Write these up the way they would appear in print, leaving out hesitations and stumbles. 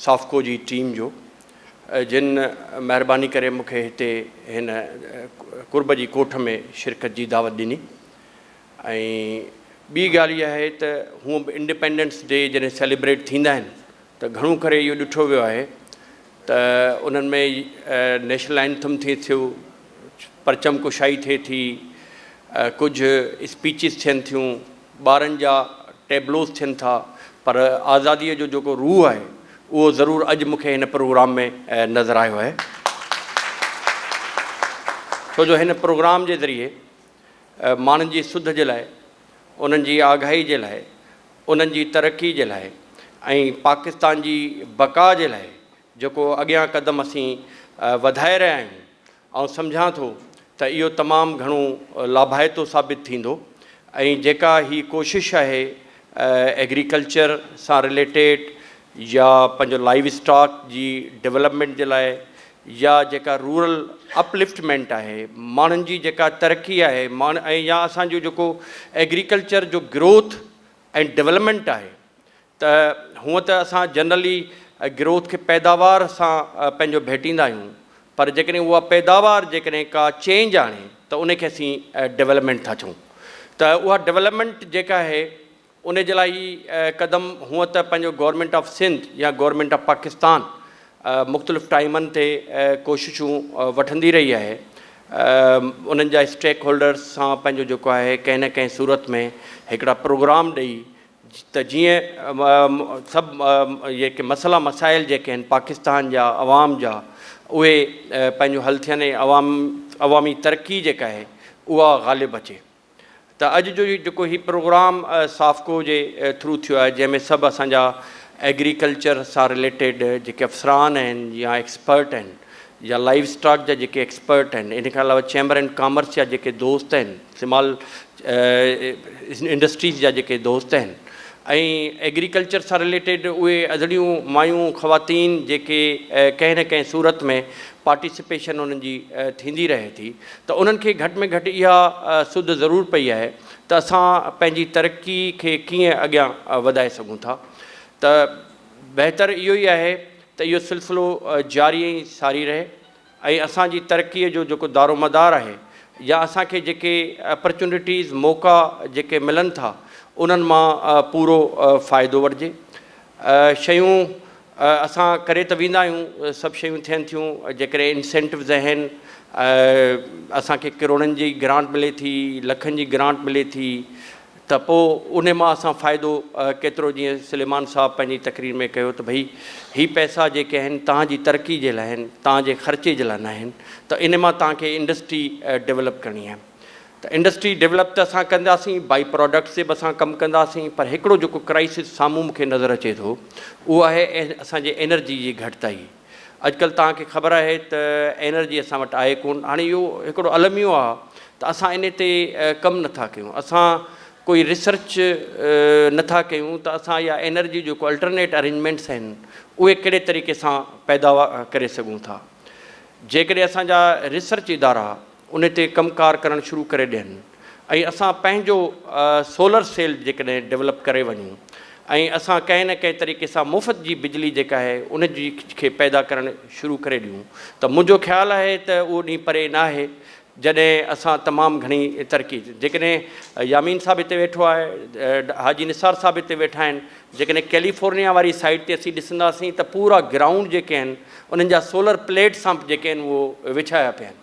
سافڪو جي ٽيم جو جن مهرباني ڪري مون کي هتي هن قرب جي ڪوٺ ۾ شرڪت جي دعوت ڏني ۽ ٻي ڳالهه اها آهي ته هونء به انڊيپينڊنس ڊي جڏهن سيليبريٽ ٿيندا آهن ته گهڻو ڪري اهو ڏٺو ويو آهي ته انهن ۾ نيشنل اينٿم ٿئي ٿيو، پرچم ڪشائي ٿئي ٿي، ڪجهه اسپيچز ٿين ٿيون، ٻارن جا ٽيبلوز ٿين ٿا پر آزاديء جو جيڪو روح آهي اهو ضرور اڄ مون کي هن پروگرام ۾ نظر آيو آهي ڇو جو هن پروگرام جي ذريعي ماڻهن جي سڌ جي لاء، انهن جي آگاهي جي لاء، انهن جي ترقي جي لاء ۽ پاڪستان جي بقا جي لاء جيڪو اڳيان قدم اسين وڌائي رهيا آهيون، آئون سمجهان ٿو ته اهو تمام گهڻو لاڀائتو ثابت ٿيندو ۽ جيڪا هي ڪوشش آهي ايگريڪلچر سان رليٽيڊ يا پنهنجو لائيو اسٽاڪ جي ڊولپمينٽ جي لاء يا جيڪا رورل اپلفٽمينٽ آهي ماڻهن جي جيڪا ترقي آهي ۽ يا اسان جو جيڪو ايگريڪلچر جو گروٿ ۽ ڊولپمينٽ آهي ته هونء ته اسان جنرلي گروٿ کي پيداوار سان پنهنجو ڀيٽيندا آهيون پر جيڪڏهن اها پيداوار جيڪڏهن ڪا چينج آڻي ته ان کي اسين ڊولپمينٽ ٿا چئون ته اها ڊولپمينٽ جيڪا آهي ان جي لاء هي قدم هونء ته پنهنجو گورنمينٽ آف سنڌ يا گورنمينٽ آف پاڪستان مختلف ٽائيمن تي ڪوششون وٺندي رهي آهي انهن جا اسٽيڪ هولڊرس سان پنهنجو جيڪو آهي ڪنهن نه ڪنهن صورت ۾ هڪڙا پروگرام ڏئي ته جيئن سڀ جيڪي مسئلا مسائل جيڪي آهن پاڪستان جا عوام جا اهي پنهنجو حل ٿين ۽ عوام عوامي ترقي جيڪا آهي اها غالب اچي ته اڄ جو جيڪو هي پروگرام سافڪو جي ٿرو ٿيو آهي جنهن ۾ سڀ اسان جا ايگريڪلچر سان رليٽيڊ جيڪي افسران آهن يا ايڪسپرٽ آهن يا لائيو اسٽاڪ جا جيڪي ايڪسپرٽ آهن ان کان علاوه چيمبر اينڊ ڪامرس جا جيڪي دوست آهن سمال انڊسٽريز جا جيڪي دوست آهن ۽ ايگريڪلچر سان رليٽيڊ اهي اڌڙيون مايون خواتين جيڪي ڪنهن نه ڪنهن صورت ۾ پارٽيسپيشن انهن جي ٿيندي رهي ٿي ته انهن کي گهٽ ۾ گهٽ اها سڌ ضرور پئي آهي ته اسان پنهنجي ترقي کي ڪيئن اڳيان وڌائي سگهون ٿا ته بهتر اهو ئي آهي ته اهو سلسلو جاري ۽ ساري رهي ۽ اسان جي ترقيء جو جيڪو دارومدار آهي يا اسان کي جيڪي اپرچونٽيز، موقعا، جيڪي ملن ٿا انهن مان پورو فائدو وٺجي. شيون اسان ڪري ته ويندا آهيون، سڀ شيون ٿين ٿيون، جيڪڏهن انسينٽوز آهن، اسان کي ڪروڙن جي گرانٽ ملي ٿي، لکن جي گرانٽ ملي ٿي، ته پوء ان مان اسان فائدو ڪيترو جيئن سليمان صاحب پنهنجي تقرير ۾ ڪيو ته ڀئي هي پئسا جيڪي آهن توهان جي ترقي جي لاء آهن توهان جي خرچي جي لاء نه آهن ته ان مان توهان کي انڊسٽري ڊولپ ڪرڻي آهي ته انڊسٽري ڊولپ ته اسان ڪنداسين بائي پراڊڪٽس تي به اسان ڪم ڪنداسين پر هڪڙو جيڪو ڪرائسس سامهون مون کي نظر اچي ٿو اهو آهي اسان جي انرجي جي گهٽتائي اڄڪلهه توهان کي خبر آهي ته انرجي اسان وٽ آهي ڪونه. هاڻي اهو هڪڙو الميو آهي ته اسان ان تي ڪم نٿا ڪيون. اسان ڪوئي ريسرچ نٿا ڪيون ته اسان اها انرجي جيڪو الٽرنيٽ ارينجمينٽس آهن اهي ڪهڙي طريقي سان پيدا ڪري سگهون ٿا. جيڪڏهن اسان جا ريسرچ ادارا ان تي ڪم ڪار ڪرڻ شروع ڪري ڏين ۽ اسان پنهنجو سولر سيل جيڪڏهن ڊولپ ڪري وڃون ۽ اسان ڪنهن نه ڪنهن طريقي سان مفت جي بجلي جيڪا آهي ان جي کي پيدا ڪرڻ شروع ڪري ڏيون ته منهنجو خيال آهي ته اهو ڏينهن پري نه آهي جڏهن اسان تمام گهڻي ترقي جيڪڏهن يامين صاحب هتي ويٺو آهي حاجي نثار صاحب هتي ويٺا آهن جيڪڏهن ڪيليفورنيا واري سائيڊ تي اسين ڏسنداسين ته پورا گرائونڊ جيڪي آهن انهن جا سولر پليٽ سان جيڪي آهن اهو وڇايا پيا آهن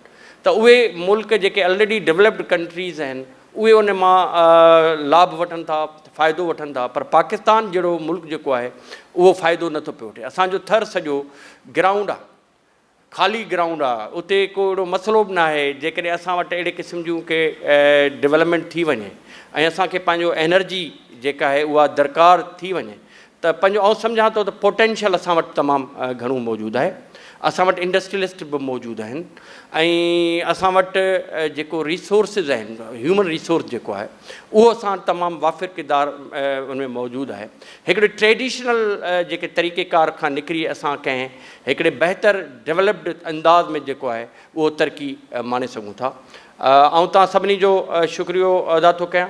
ته اهي ملڪ جيڪي الريڊي ڊولپڊ ڪنٽريز آهن اهي ان مان لاڀ وٺن ٿا فائدو وٺن ٿا پر پاڪستان جهڙو ملڪ جيڪو آهي اهو فائدو نٿو پيو وٺي اسان جو ٿر سڄو گرائونڊ آهي خالي گرائونڊ آهي اتي ڪو اهڙو مسئلو به ناهي جيڪڏهن اسان وٽ اهڙي قسم جون ڪي ڊولپمينٽ ٿي وڃي ۽ اسان کي پنهنجو انرجي جيڪا آهي اها درڪار ٿي وڃي ته پنهنجو آئون سمجهان ٿو ته پوٽينشل اسان وٽ تمام گهڻو موجود آهي اسان وٽ انڊسٽريلسٽ به موجود آهن ۽ اسان وٽ جيڪو ريسورسز آهن هيومن ريسورس جيڪو آهي اهو اسان وٽ تمام وافر ڪردار ان ۾ موجود آهي هڪڙي ٽريڊيشنل جيڪي طريقي ڪار کان نڪري اسان ڪنهن هڪڙي بهتر ڊولپڊ انداز ۾ جيڪو آهي اهو ترقي ماڻي سگهون ٿا آئون توهان سڀني جو شڪريو ادا ٿو ڪيان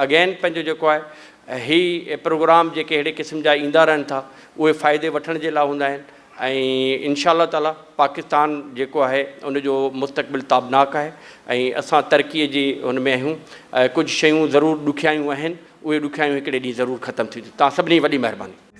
اگين پنهنجو جيڪو آهي. هي پروگرام جيڪي اهڙي قسم جا ايندا رهن ٿا اهي فائدي وٺڻ جي لاء هوندا آهن ۽ انشاء الله تعالي پاڪستان جيڪو آهي ان جو مستقبل تابناڪ آهي ۽ اسان ترقي جي ان ۾ آهيون ڪجهه شيون ضرور ڏکيائيون آهن اهي ڏکيائيون هڪڙي ڏينهن ضرور ختم ٿينديون. توهان سڀني جي وڏي مهرباني.